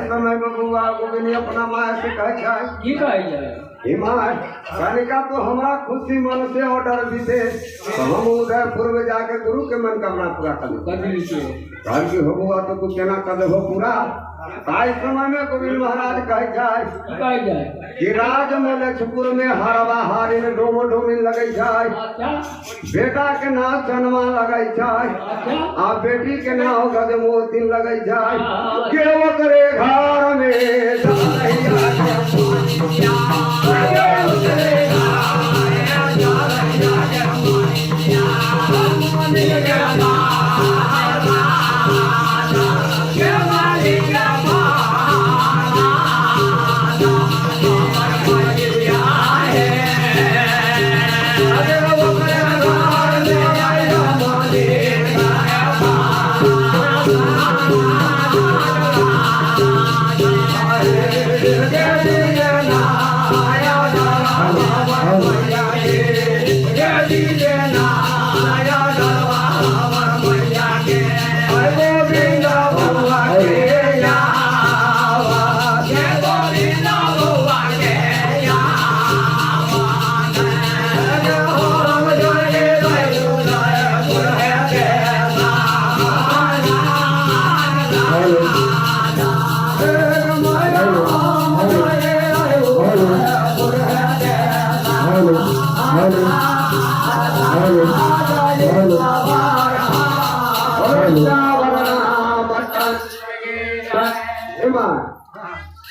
समय में बउआ गोविंद अपना माय से कहै छै। की कहै छै? हे my, कनिका तो हमरा खुशी मन से ऑर्डर दीते तो हम उदयपुर में जाके गुरु के मनोकामना पूरा कर लेब। कर दिली। कहल कि हो बउआ, तो तू केना कर देबहो पूरा? ताहि समय में गोविंद महाराज कहै छै। की कहै छै? कि राज मलेच्छपुर में हरवा हारिन डोमो डोमिन लगै छै। अच्छा। बेटा के नाम चनमा लगै छै। अच्छा। आ बेटी के नाम गजमोतिन लगै छै के ओकरे घर में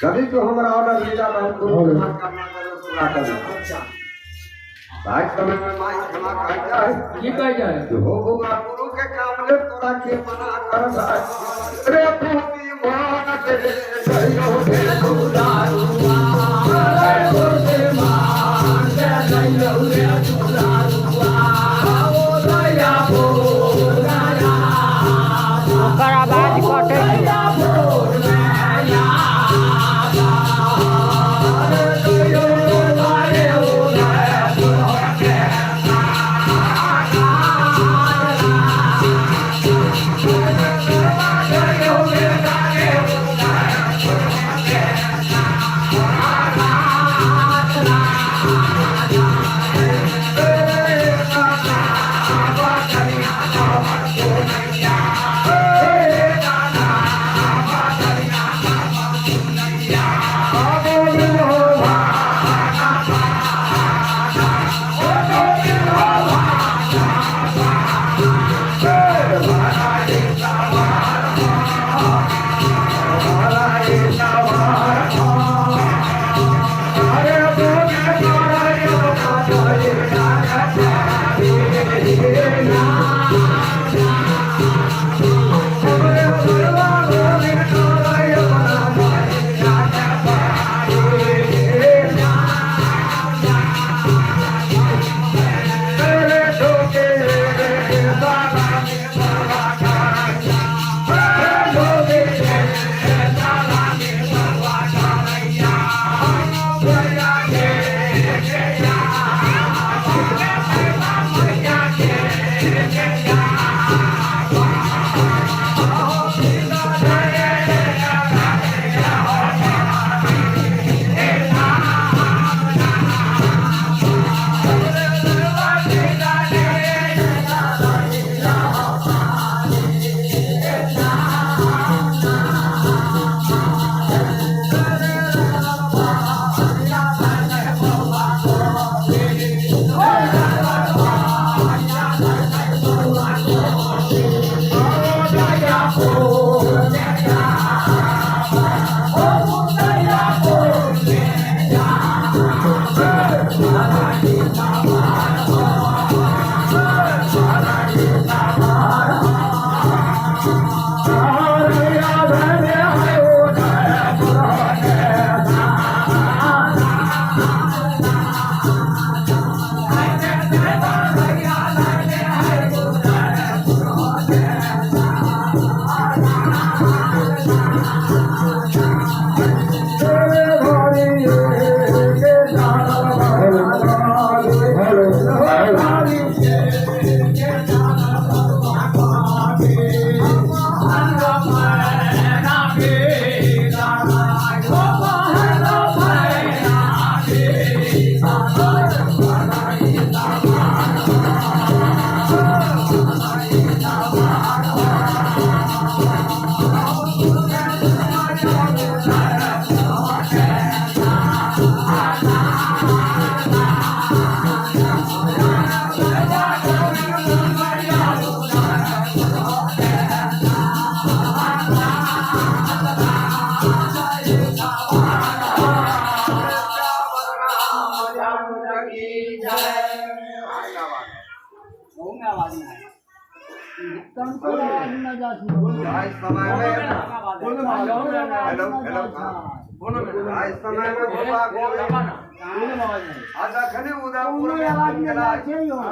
कभी तो हमारा ऑर्डर लीला तो हम गुरु के मनोकामना पूरा कर। आज समय में माई क्षमा कह जाए। की कहै छै? हो बउआ, गुरु के काम ले तोरा के मना कर रे पूती मान के कहियो रे दुलारुआ रे पूती मान के कहियो रे दुलारुआ ओ दया बोला। ओकर आवाज कटै छै। जाहि समय में हेलो हेलो, जाहि समय में गोपा गोविंद आ जखने उदयपुर में गेला।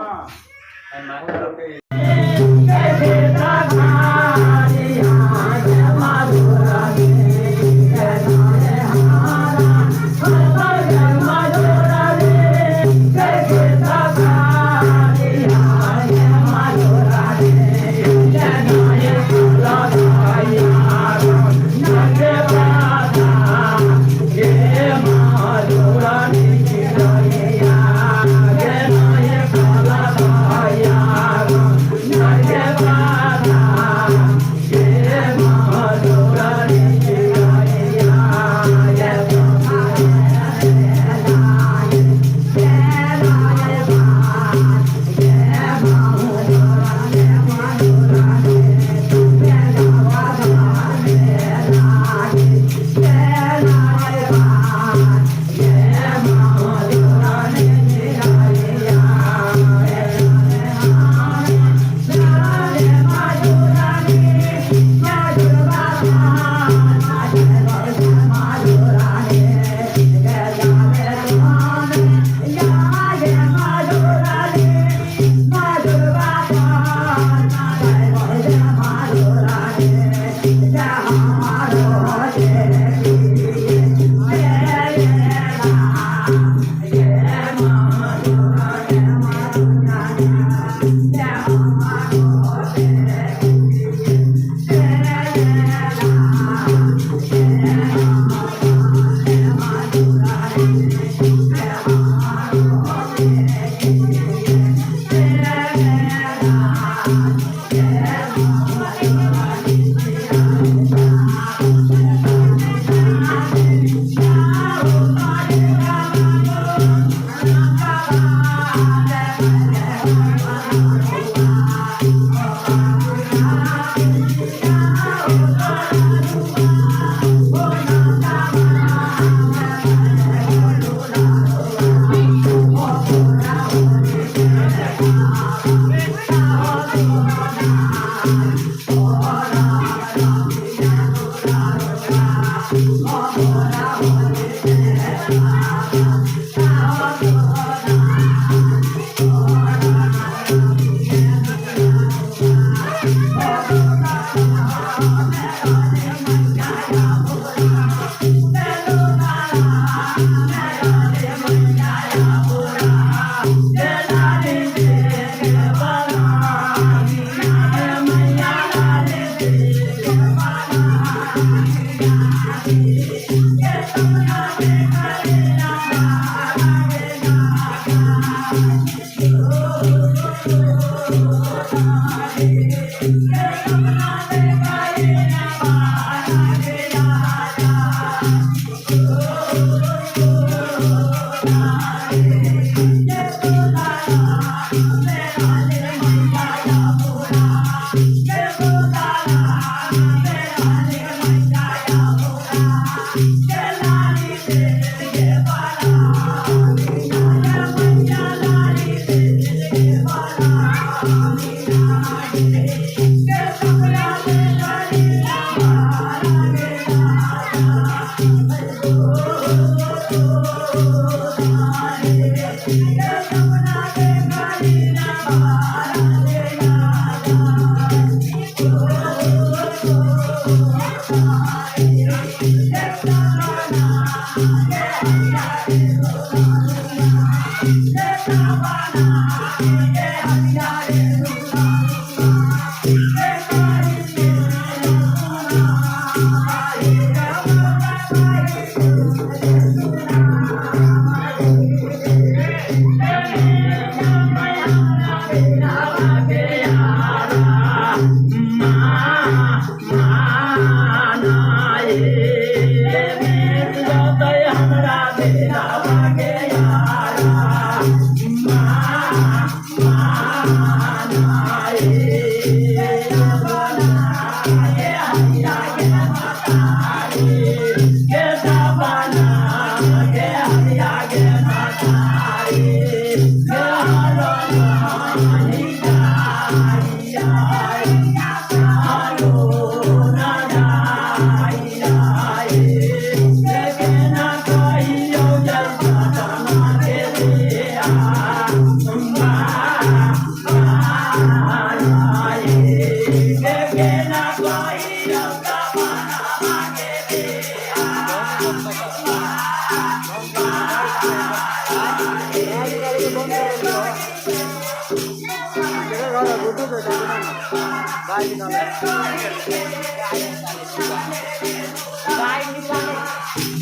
गाय निकाले।